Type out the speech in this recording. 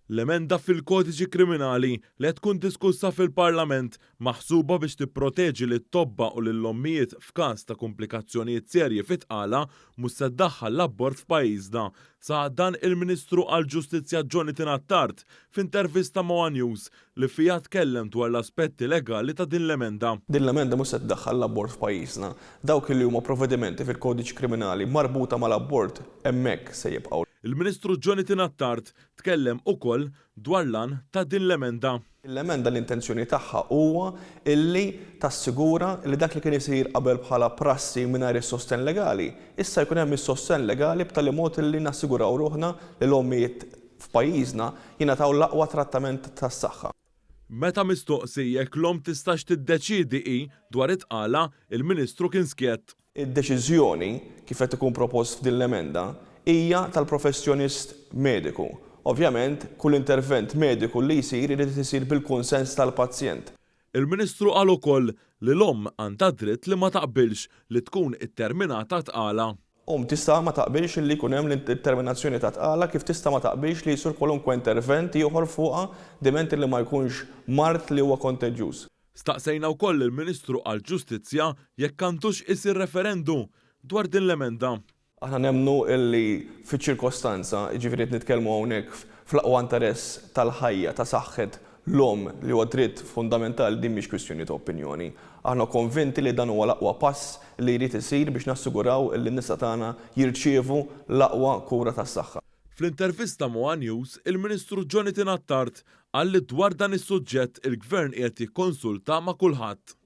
L-emenda fil-Kodiċi Kriminali li qed tkun diskussa fil-Parlament maħsuba biex tipproteġi lit-tobba u lill-ommijiet f'każ ta' kumplikazzjonijiet serji fit-tqala mhux se ddaħħal l-abort f'pajjiżna, saħaq dan il-Ministru għall-Ġustizzja Jonathan Attard f'intervista ma' one News li fiha tkellem dwar l-aspetti legali ta' din l-emenda. Din l-emenda mhux se ddaħħal l-abort f'pajjiżna. Dawk li huma provvedimenti fil-Kodiċi Kriminali marbuta mal-abort hemmhekk se jibqgħu. Il-Ministru Jonathan Attard tkellem ukoll dwar l-għan ta' din l-emenda. L-emenda l-intenzjoni tagħha huwa illi tassigura li dak li kien isir qabel bħala prassi mingħajr is-sostenn legali, issa jkun hemm is-sostenn legali b'tali mod illi nassiguraw ruħna li l-ommijiet f'pajjiżna jingħataw l-aqwa trattament tas-saħħa. Meta mistoqsi jekk l-omm tistax tiddeċiedi hi dwar it-tqala, il-Ministru kien skjett. Id-deċiżjoni, kif qed ikun propost f'din l-emenda, hija tal-professjonist mediku. Ovvjament, kull intervent mediku li jsir irid isir bil-kunsens tal-pazjent. Il-Ministru qal ukoll li l-omm għandha dritt li ma taqbilx li tkun itterminata t-tqala. Omm tista' ma taqbilx li jkun hemm l-terminazzjoni ta' tqala kif tista' ma taqbilx li jsir kwalunkwe intervent ieħor fuqha diment li ma jkunx mard li huwa konteġġjuż. Staqsejna wkoll lill-Ministru għall-Ġustizzja jekk għandux isir referendu dwar din l-emenda. Aħna nemmnu li fiċ-ċirkostanza, jiġifieri qed nitkellmu hawnhekk fl-aqwa interess tal-ħajja, ta' saħħet l-omm li huwa dritt fundamentali din mhix kwistjoni ta' opinjoni. Aħna konvinti li dan huwa l-aqwa pass li jrid isir biex nassiguraw li n-nisa tagħna jirċievu l-aqwa kura tas-saħħa. Fl-intervista ma' one News, il-Ministru Jonathan Attard qal li dwar dan is-suġġett il-Gvern qiegħed jikkonsulta ma' kulħadd.